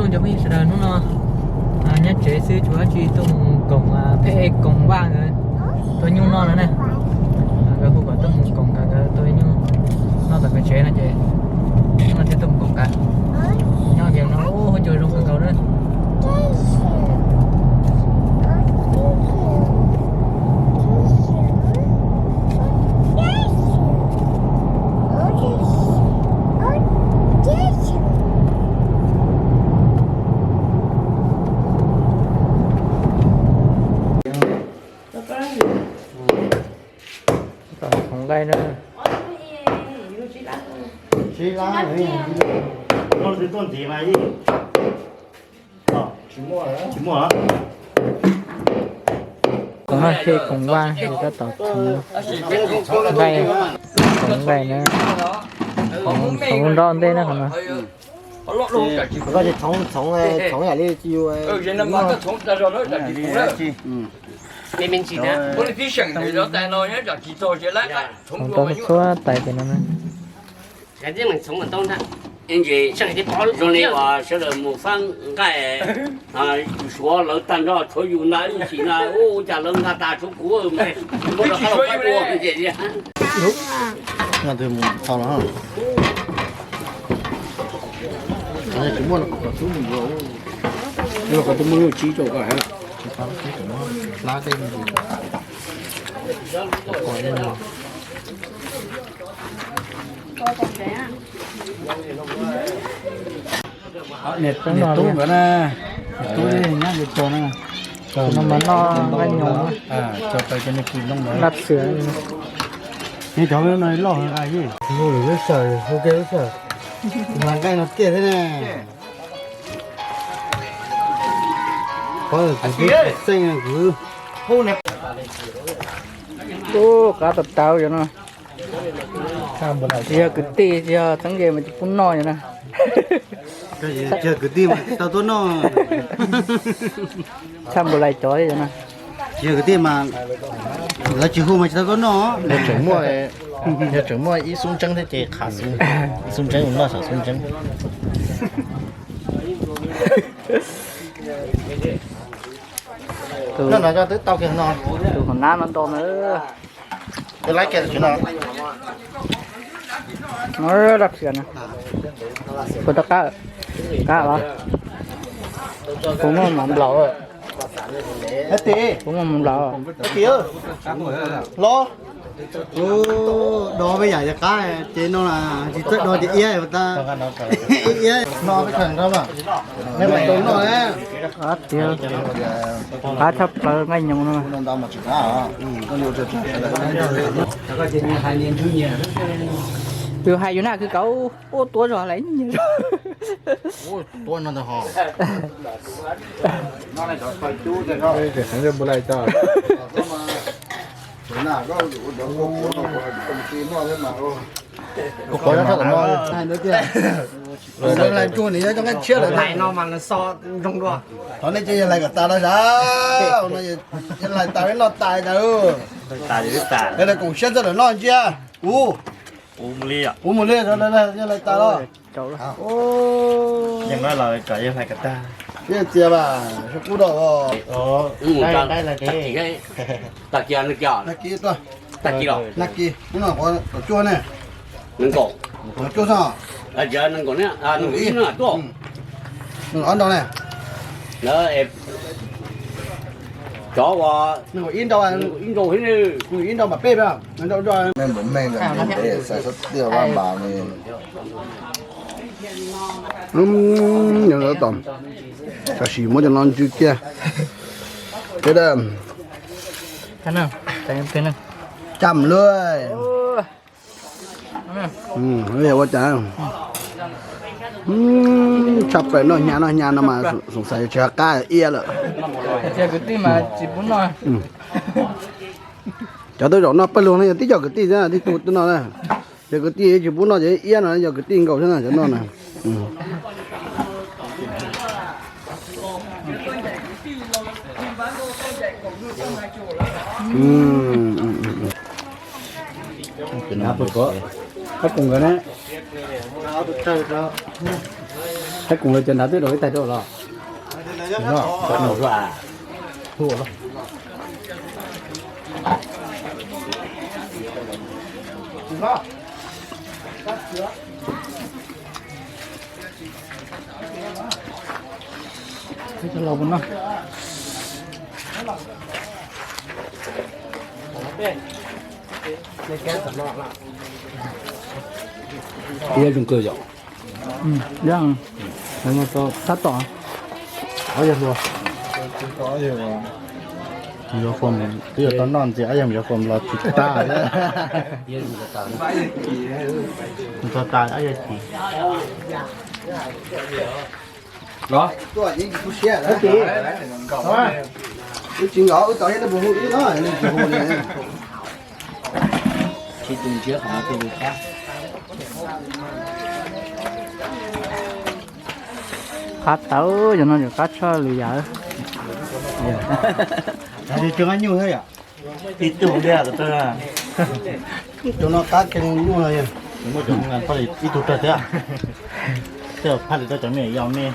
Cov phooj ywg sawv daws, hnub no nyob tsev xwb, tsis muaj dab tsi, tuaj mus koom peb koom vaj nkawd tua nyuj noj no na. Nkawd hu kom tuaj mus koom kom nkawd tua nyuj noj tom nkawd tsev no ces hnub no thiaj tuaj mus koom nkawd. Nyob kiag no huab cua zoo kawg nkaus na. Tsoom nqaij na. Qhov no ces koom vaj ces tab tom txhoov nqaij, txhoov nqaij na, txhoov nroj ntej na qhov no. Koj txhoov, txhoov, txhoov yam li tsis yus. Txhoov rau txhua tais tes no na. Zoo li uas sawv daws mus faib nqaij, yus suav lawv tag nrho tshuav yus ntag, ib sim no ua cas lawv nkag tas tshuav kuv mas. Tsis muaj rov qab los faib ua ces li. Tsis muaj, tus muaj nyuj tsib rau koj. Niam tub nkawd na, niam tub nyab nkawd tso na. No mas noj nqaij nyoos, tso taws cov niag kis ntoo ntawd. Laj xwm. Nws cov no loj heev. Hu lwm lub sij hawm, hu kiag lub sij hawm. Mas nqaij no kiag thiab ne. Qhov kuv xeej kuv. Ub, qab tau tau yom no. Tsis yog kwv tij, tsis yog txheeb ze mas tsis pub noj yom na. Tsis yog kwv tij mas tsis tau tuaj noj. Tshaj npaum lais cov thiab yom na. Tsis yog kwv tij mas lawv tsis hu mas tsis tau tuaj noj. Yog tseem muaj, yog tseem muaj ib xub ntseeb thiab ces qha xub, ib xub ntseeb mus noj saum xub ntseeb. Tus, no no twb tau kiag no. Tus hauv nab no nto na. Twb laib kiag tsis no. No dab tsi na. Puas tau qab, qab los? Puas muaj mov nplaum? Puas muaj mov nplaum? Los. Ub, do peb yam ces qab ces no tsis txawj do ces iab tas. Iab no peb khaws nrog mas. Nej mam tau noj na. Qab tshaj plaws nqaij nyoos no. Tus hais yus na kwv kauv ua tuav zog lawm nyias zog. Tua no ntag ho. Tseem npau lais tau. Kuv quav nyob sab tom no. Lawv lais tsuag nws nyob cov nqaij tshiab lawm. Lais no mas nws xo zoo dua. Thov nej cia yawg lais kom tas no sav. No yawg lais tas peb noj tas tas. Yawg lais koom siab txog lawm noj ntsia. Kuv, kuv mus li, yawg lais tas los. Yeej txias mas, kub dog. Nag kis tuaj, nag kis, hnub no qhuav tom cuaj ne. Tom cuaj xwb. Ob nrau ne. Cov uas nees nkaum ib nrau, nees nkaum ib nrau mas peb, nees nkaum ib nrau. Meej npaum meej, xav sab tiaj vaj npas ne. Tam sim muab cov no ntsw kiag. Peb da, cam luj. Ua cas tshaj plaws noj hnyav noj hnyav no mas xoom xaiv tsis hais qab iab lawm. Cov twb zaum noj pawg lug no yog tib co kwv tij xwb, tib tug twb noj na. Cov kwv tij tsis pub noj ces iab no yog kwv tij nkaus xwb na cov noj na. Koj pum nkawd ne. Tab koom los cov nrad twb rau ib taig rau los. Ib zoo kawg yom. Tab tom yuav fom, twb yuav tau noj ntxiv, ob yam yuav fom los tsis tag. Txog tas ob yam tsis. Los, wb tsis nkawd wb tau ib lub hu ib no, tsis hu li. Tsis tus ntsiav qhov no tus lus qab. Qab tawv, cov no yuav qab tshaj lwm yam. Tsis tug nyuj thiab yom. Ib tug thiab, cov no qab kiag nyuj no. Muaj cov ib tug rag thiab. Tej phaj li rau cov me yau me.